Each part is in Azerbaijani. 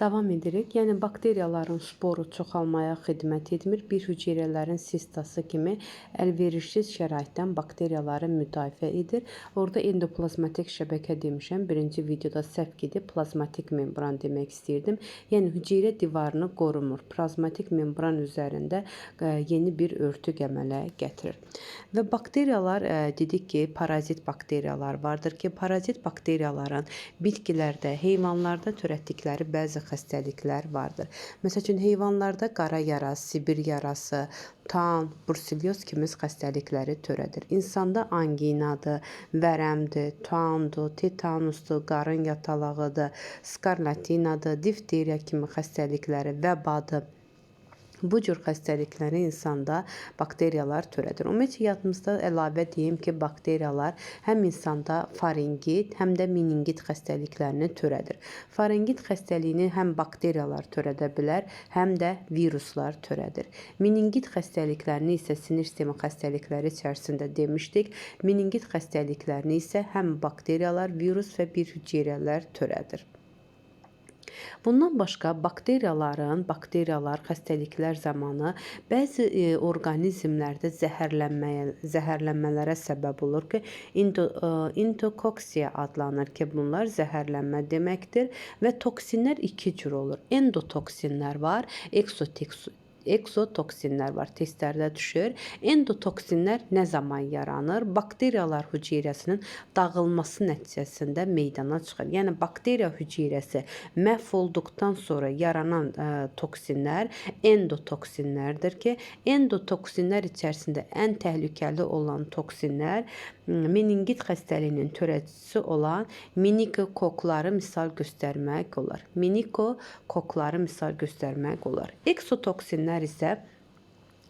Davam edirik. Yəni bakteriyaların sporu çoxalmaya xidmət etmir. Bir hüceyrələrin sistası kimi əlverişsiz şəraitdən bakteriyaları müdafiə edir. Orada endoplazmatik şəbəkə demişəm. Birinci videoda səhv gedib plazmatik membran demək istəyirdim. Yəni hüceyrə divarını qorumur. Plazmatik membran üzərində yeni bir örtük əmələ gətirir. Və bakteriyalar dedik ki, parazit bakteriyalar vardır ki, parazit bakteriyaların bitkilərdə, heyvanlarda törətdikləri bəzi xəstəliklər vardır. Məsəl üçün, heyvanlarda qara yara, Sibir yarası, tan, bruselyoz kimi xəstəlikləri törədir. İnsanda anginadır, vərəmdir, tandır, tetanusdur, qarın yatalağıdır, skarlatinadır, difteriya kimi xəstəlikləri, vəbadır. Bu cür xəstəlikləri insanda bakteriyalar törədir. Ümumiyyətcə yadımızda əlavə deyim ki, bakteriyalar həm insanda faringit, həm də meningit xəstəliklərini törədir. Faringit xəstəliyini həm bakteriyalar törədə bilər, həm də viruslar törədir. Meningit xəstəliklərini isə sinir sistemi xəstəlikləri içərisində demişdik. Meningit xəstəliklərini isə həm bakteriyalar, virus və bir hüceyrələr törədir. Bundan başqa bakteriyalar xəstəliklər zamanı bəzi orqanizmlərdə zəhərlənmələrə səbəb olur ki, intokoksiya adlanır ki, bunlar zəhərlənmə deməkdir və toksinlər iki cür olur. Endotoksinlər var, eksotoksinlər var, testlərdə düşür. Endotoksinlər nə zaman yaranır? Bakteriyalar hüceyrəsinin dağılması nəticəsində meydana çıxır. Yəni bakteriya hüceyrəsi məhv olduqdan sonra yaranan toksinlər endotoksinlərdir ki, endotoksinlər içərisində ən təhlükəli olan toksinlər meningit xəstəliyinin törədicisi olan menikokokları misal göstərmək olar. Menikokokları misal göstərmək olar. Eksotoksinlər isə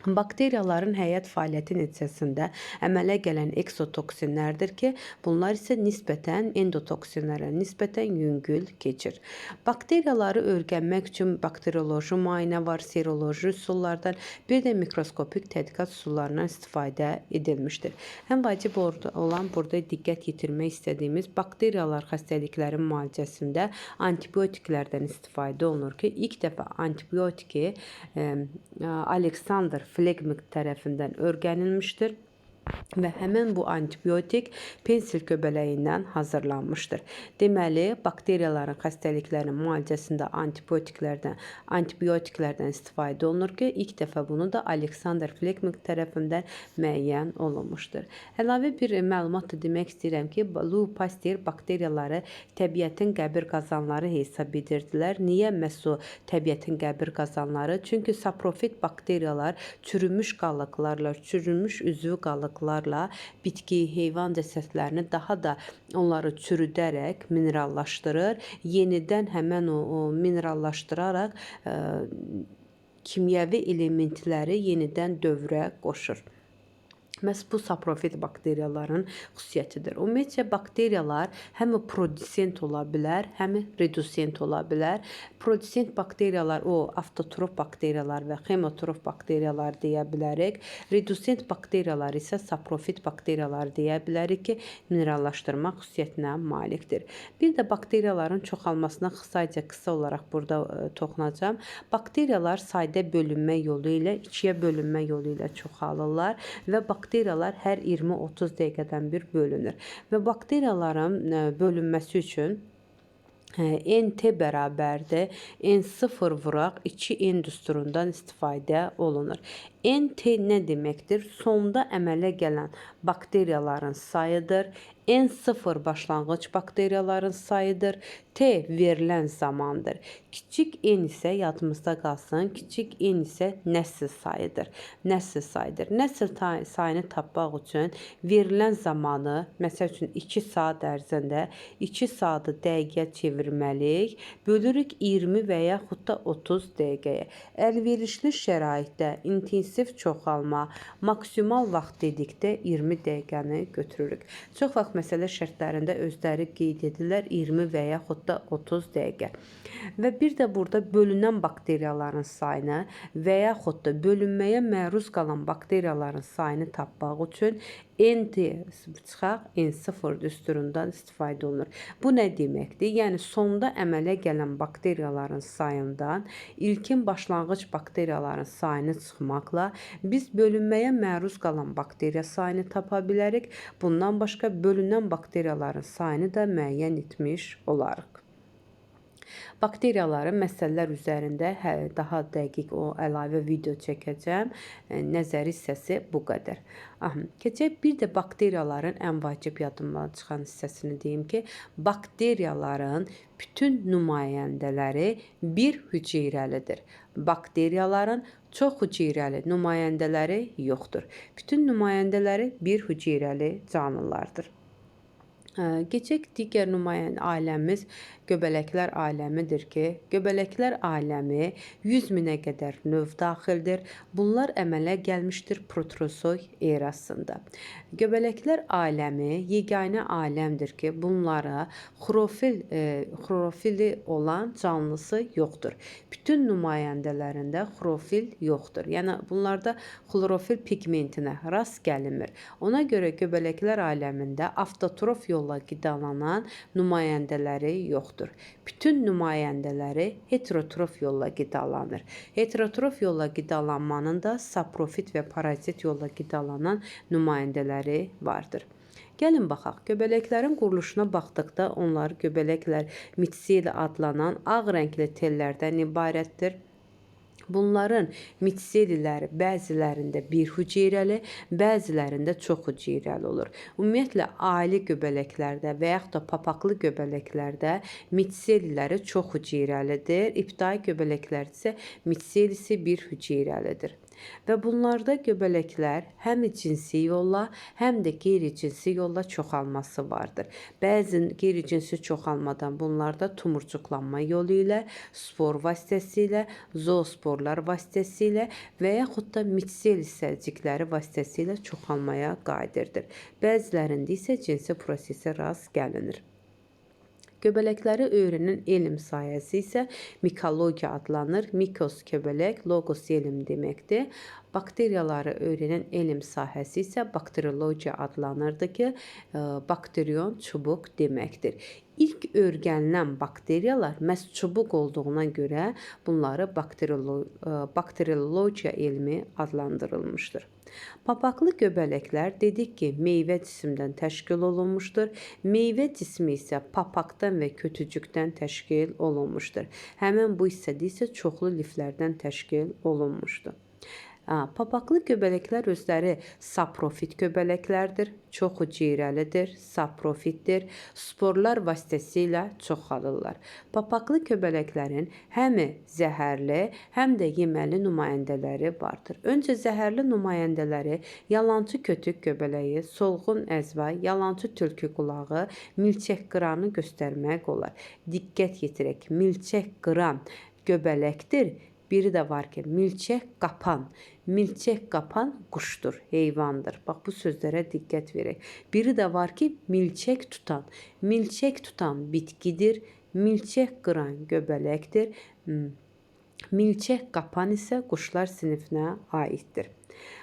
bakteriyaların həyat fəaliyyəti nəticəsində əmələ gələn eksotoksinlərdir ki, bunlar isə nisbətən endotoksinlərə nisbətən yüngül keçir. Bakteriyaları öyrənmək üçün bakterioloji müayinə var, seroloji üsullardan, bir də mikroskopik tədqiqat üsullarından istifadə edilmişdir. Həm vacib olan burada diqqət yetirmək istədiyimiz bakteriyalar xəstəliklərin müalicəsində antibiotiklərdən istifadə olunur ki, ilk dəfə antibiotiki Alexander Fleming tərəfindən öyrənilmişdir və həmin bu antibiotik pensil göbələyindən hazırlanmışdır. Deməli, bakteriyaların xəstəliklərinin müalicəsində antibiotiklərdən istifadə olunur ki, ilk dəfə bunu da Alexander Fleming tərəfindən müəyyən olunmuşdur. Əlavə bir məlumat da demək istəyirəm ki, Louis Pasteur bakteriyaları təbiətin qəbir qazanları hesab edirdilər. Niyə məhz o təbiətin qəbir qazanları? Çünki saprofit bakteriyalar çürümüş qalıqlarla, çürümüş üzvü qalıqlarla bitki, heyvan cəsədlərini daha da onları çürüdərək minerallaşdırır. Yenidən həmən o minerallaşdıraraq kimyəvi elementləri yenidən dövrə qoşur. Məhz bu saprofit bakteriyaların xüsusiyyətidir. Ümumiyyətcə bakteriyalar həm produsent ola bilər, həm redusent ola bilər. Produsent bakteriyalar o avtotrof bakteriyalar və xemotrof bakteriyalar deyə bilərik. Redusent bakteriyalar isə saprofit bakteriyalar deyə bilərik ki, minerallaşdırma xüsusiyyətinə malikdir. Bir də bakteriyaların çoxalmasına qısa olaraq burada toxunacağam. Bakteriyalar sayda bölünmə yolu ilə, ikiyə bölünmə yolu ilə çoxalırlar və bakteriyalar hər 20-30 dəqiqədən bir bölünür və bakteriyaların bölünməsi üçün NT bərabərdir N0 vuraq 2N düsturundan istifadə olunur. NT nə deməkdir? Sonda əmələ gələn bakteriyaların sayıdır. N0 başlanğıc bakteriyaların sayıdır. T verilən zamandır. Kiçik N isə yadımızda qalsın, kiçik N isə nəsil sayıdır. Nəsil sayıdır. Nəsil sayını tapmaq üçün verilən zamanı, məsəl üçün 2 saat ərzində 2 saatı dəqiqəyə çevirməliyik. Bölürük 20 və yaxud da 30 dəqiqəyə. Əlverişli şəraitdə intensiv İntensiv çoxalma, maksimal vaxt dedikdə 20 dəqiqəni götürürük. Çox vaxt məsələ şərtlərində özləri qeyd edirlər 20 və yaxud da 30 dəqiqə. Və bir də burada bölünən bakteriyaların sayını və yaxud da bölünməyə məruz qalan bakteriyaların sayını tapmaq üçün NT çıxaq N0 düsturundan istifadə olunur. Bu nə deməkdir? Yəni sonda əmələ gələn bakteriyaların sayından ilkin başlanğıc bakteriyaların sayını çıxmaqla biz bölünməyə məruz qalan bakteriya sayını tapa bilərik. Bundan başqa bölünən bakteriyaların sayını da müəyyən etmiş olarıq. Bakteriyaların məsələlər üzərində daha dəqiq o əlavə video çəkəcəm. Nəzəri hissəsi bu qədər. Keçək bir də bakteriyaların ən vacib yadımdan çıxan hissəsini deyim ki, bakteriyaların bütün nümayəndələri bir hüceyrəlidir. Bakteriyaların çox hüceyrəli nümayəndələri yoxdur. Bütün nümayəndələri bir hüceyrəli canlılardır. Keçək digər nümayəndə aləmimiz göbələklər aləmidir ki, göbələklər aləmi 100 minə qədər növ daxildir. Bunlar əmələ gəlmişdir Proterozoy erasında. Göbələklər aləmi yeganə aləmdir ki, bunlara xlorofili olan canlısı yoxdur. Bütün nümayəndələrində xlorofil yoxdur. Yəni bunlarda xlorofil pigmentinə rast gəlinmir. Ona görə göbələklər aləmində avtotrof yolla qidalanan nümayəndələri yoxdur. Bütün nümayəndələri heterotrof yolla qidalanır. Heterotrof yolla qidalanmanın da saprofit və parazit yolla qidalanan nümayəndələri vardır. Gəlin baxaq. Göbələklərin quruluşuna baxdıqda onlar göbələklər mitseli adlanan ağ rəngli tellərdən ibarətdir. Bunların mitseliləri bəzilərində bir hüceyrəli, bəzilərində çox hüceyrəli olur. Ümumiyyətlə, ali göbələklərdə və yaxud da papaqlı göbələklərdə mitseliləri çox hüceyrəlidir. İbtidai göbələklərdə isə mitselisi bir hüceyrəlidir. Və bunlarda göbələklər həm cinsi yolla, həm də qeyri-cinsi yolla çoxalması vardır. Bəzi qeyri-cinsi çoxalmadan bunlarda tumurcuqlanma yolu ilə, spor vasitəsilə, zoosporlar vasitəsilə və yaxud da mitsel hissəcikləri vasitəsilə çoxalmaya qadirdir. Bəzilərində isə cinsi prosesə rast gəlinir. Göbələkləri öyrənən elm sayəsi isə mikologiya adlanır. Mikos göbələk, logos elm deməkdir. Bakteriyaları öyrənən elm sahəsi isə bakteriologiya adlanırdı ki, bakterion çubuq deməkdir. İlk öyrənilən bakteriyalar məhz çubuq olduğuna görə bunları bakteriologiya elmi adlandırılmışdır. Papaqlı göbələklər dedik ki, meyvə cisimdən təşkil olunmuşdur. Meyvə cismi isə papaqdan və kötücükdən təşkil olunmuşdur. Həmin bu hissədə isə çoxlu liflərdən təşkil olunmuşdur. Papaqlı göbələklər özləri saprofit göbələklərdir, çox hüceyrəlidir, saprofitdir, sporlar vasitəsilə çoxalırlar. Papaqlı göbələklərin həm zəhərli, həm də yeməli nümayəndələri vardır. Öncə zəhərli nümayəndələri yalançı kötük göbələyi, solğun əzva, yalançı tülkü qulağı, milçək qıranı göstərmək olar. Diqqət yetirək, milçək qıran göbələkdir. Biri də var ki, milçək qapan. Milçək qapan quşdur, heyvandır. Bax, bu sözlərə diqqət verək. Biri də var ki, milçək tutan. Milçək tutan bitkidir, milçək qıran göbələkdir. Milçək qapan isə quşlar sinifinə aiddir.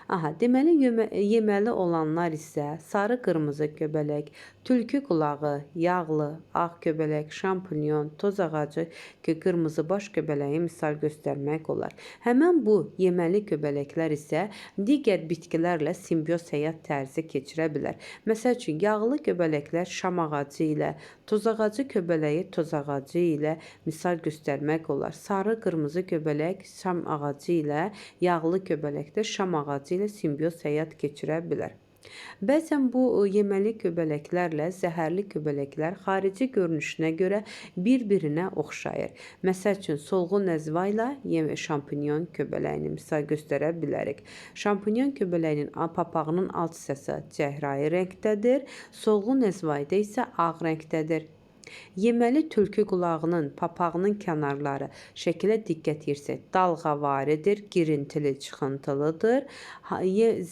Aha, deməli, yeməli olanlar isə sarı qırmızı göbələk, tülkü qulağı, yağlı, ağ göbələk, şampinyon, toz ağacı, qırmızı baş göbələyi misal göstərmək olar. Həmən bu yeməli göbələklər isə digər bitkilərlə simbioz həyat tərzi keçirə bilər. Məsəl üçün, yağlı göbələklər şam ağacı ilə, toz ağacı göbələyi toz ağacı ilə misal göstərmək olar. Sarı qırmızı göbələk şam ağacı ilə, yağlı göbələk də şam ağacı ilə simbioz həyat keçirə bilər. Bəzən bu yeməli göbələklərlə zəhərli göbələklər xarici görünüşünə görə bir-birinə oxşayır. Məsəl üçün, solğun əzva ilə şampinyon göbələyini misal göstərə bilərik. Şampinyon göbələyinin papağının alt hissəsi cəhrayı rəngdədir, solğun əzvayda isə ağ rəngdədir. Yeməli tülkü qulağının papağının kənarları şəkilə diqqət yetirsək dalğavaridir, girintili, çıxıntılıdır.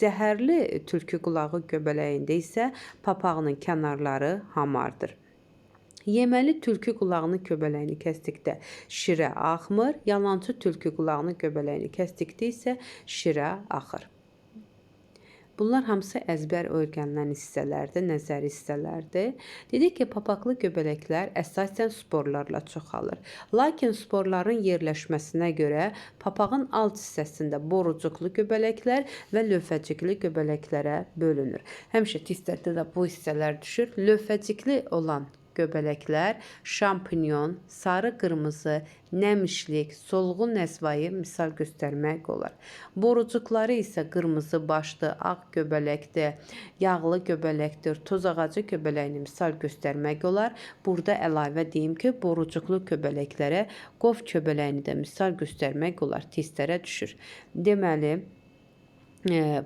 Zəhərli tülkü qulağı göbələyində isə papağının kənarları hamardır. Yeməli tülkü qulağının göbələyini kəsdikdə şirə axmır, yalançı tülkü qulağının göbələyini kəsdikdə isə şirə axır. Bunlar hamısı əzbər öyrənilən hissələrdir, nəzəri hissələrdir. Dedik ki, papaqlı göbələklər əsasən sporlarla çoxalır. Lakin sporların yerləşməsinə görə papağın alt hissəsində borucuqlu göbələklər və lövhəcikli göbələklərə bölünür. Həmişə testlərdə də bu hissələr düşür. Lövhəcikli olan göbələklər şampinyon, sarı-qırmızı, nəmişlik, solğun nəzvayı misal göstərmək olar. Borucuqları isə qırmızı başlı, ağ göbələkdir, yağlı göbələkdir, toz ağacı göbələyini misal göstərmək olar. Burada əlavə deyim ki, borucuqlu göbələklərə qov göbələyini də misal göstərmək olar, testlərə düşür. Deməli,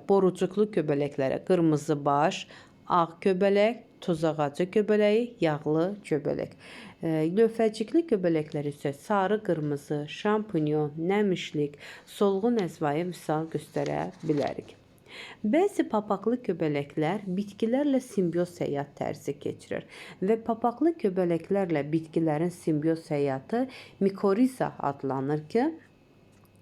borucuqlu göbələklərə qırmızı baş, ağ göbələk, toz ağacı göbələyi, yağlı göbələk. Lövhəcikli göbələklər isə sarı, qırmızı, şampinyon, nəmişlik, solğun əzvayı misal göstərə bilərik. Bəzi papaqlı göbələklər bitkilərlə simbioz həyat tərzi keçirir və papaqlı göbələklərlə bitkilərin simbioz həyatı mikoriza adlanır ki,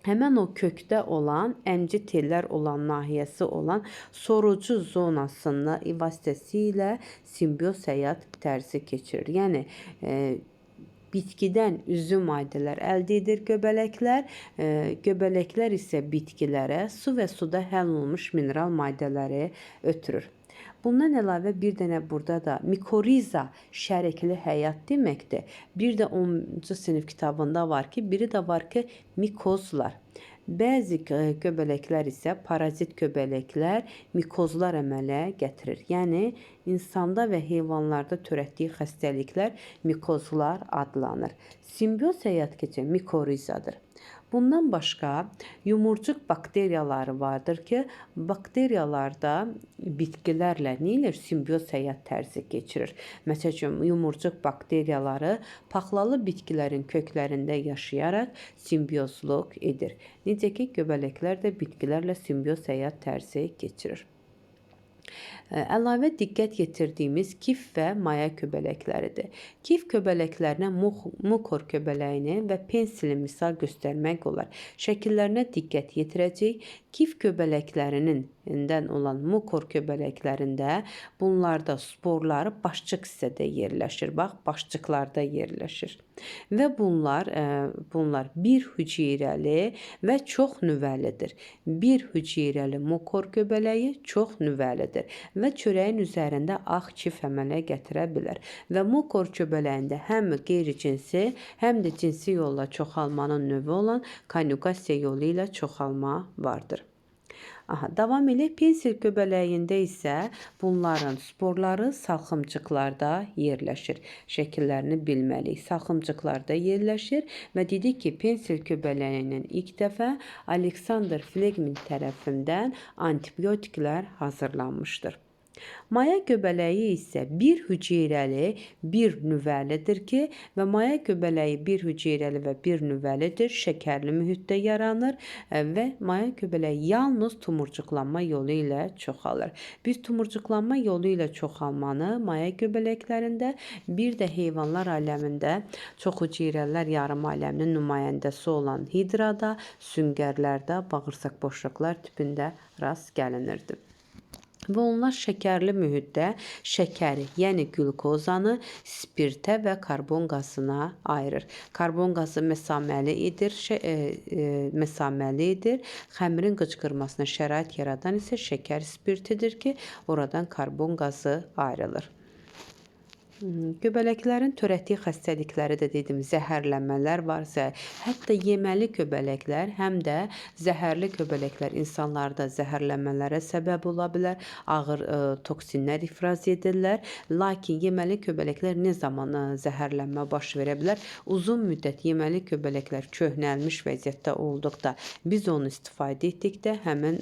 həmən o kökdə olan, əmci tellər olan nahiyəsi olan sorucu zonasında vasitəsilə simbioz həyat tərzi keçirir. Yəni, bitkidən üzüm maddələr əldə edir göbələklər. Göbələklər isə bitkilərə su və suda həll olunmuş mineral maddələri ötürür. Bundan əlavə bir dənə burada da mikoriza şərikli həyat deməkdir. Bir də 10-cu sinif kitabında var ki, biri də var ki, mikozlar. Bəzi göbələklər isə parazit göbələklər mikozlar əmələ gətirir. Yəni, insanda və heyvanlarda törətdiyi xəstəliklər mikozlar adlanır. Simbioz həyat keçən mikorizadır. Bundan başqa yumurcuq bakteriyaları vardır ki, bakteriyalarda bitkilərlə nə edir? Simbioz həyat tərzi keçirir. Məsəl üçün, yumurcuq bakteriyaları paxlalı bitkilərin köklərində yaşayaraq simbiozluq edir. Necə ki, göbələklər də bitkilərlə simbioz həyat tərzi keçirir. Əlavə diqqət yetirdiyimiz kif və maya göbələkləridir. Kif göbələklərinə mukor göbələyini və pensili misal göstərmək olar. Şəkillərinə diqqət yetirəcəyik. Kif göbələklərinin olan mukor göbələklərində bunlarda sporları başçıq hissədə yerləşir. Bax, başçıqlarda yerləşir. Və bunlar bir hüceyrəli və çox nüvəlidir. Bir hüceyrəli mukor göbələyi çox nüvəlidir və çörəyin üzərində ağ kif əmələ gətirə bilər. Və mukor göbələyində həm qeyri-cinsi, həm də cinsi yolla çoxalmanın növü olan konjugasiya yolu ilə çoxalma vardır. Aha, davam eləyək. Pensil göbələyində isə bunların sporları salxımcıqlarda yerləşir. Şəkillərini bilməliyik. Salxımcıqlarda yerləşir və dedik ki, pensil göbələyinin ilk dəfə Alexander Fleming tərəfindən antibiotiklər hazırlanmışdır. Maya göbələyi isə bir hüceyrəli, bir nüvəlidir ki, və maya göbələyi bir hüceyrəli və bir nüvəlidir, şəkərli mühitdə yaranır və maya göbələyi yalnız tumurcuqlanma yolu ilə çoxalır. Biz tumurcuqlanma yolu ilə çoxalmanı maya göbələklərində, bir də heyvanlar aləmində çox hüceyrəlilər yarım aləminin nümayəndəsi olan hidrada, süngərlərdə, bağırsaq boşluqlar tipində rast gəlinirdi. Və onlar şəkərli mühitdə şəkəri, yəni qlükozanı spirtə və karbon qazına ayırır. Karbon qazı məsaməli edir, məsaməli edir. Xəmirin qıcqırmasına şərait yaradan isə şəkər spirtidir ki, oradan karbon qazı ayrılır. Göbələklərin törətdiyi xəstəlikləri də dedim, zəhərlənmələr var, hətta yeməli göbələklər, həm də zəhərli göbələklər insanlarda zəhərlənmələrə səbəb ola bilər, ağır toksinlər ifraz edirlər. Lakin yeməli göbələklər nə zaman zəhərlənmə baş verə bilər? Uzun müddət yeməli göbələklər köhnəlmiş vəziyyətdə olduqda, biz onu istifadə etdikdə həmin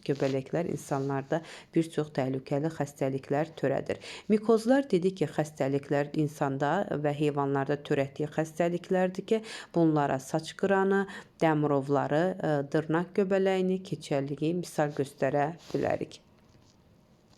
göbələklər insanlarda bir çox təhlükəli xəstəliklər törədir. Mikozlar dedik ki, xəstəliklər xəstəliklər insanda və heyvanlarda törətdiyi xəstəliklərdir ki, bunlara saç qıranı, dəmirovları, dırnaq göbələyini, keçəlliyi misal göstərə bilərik.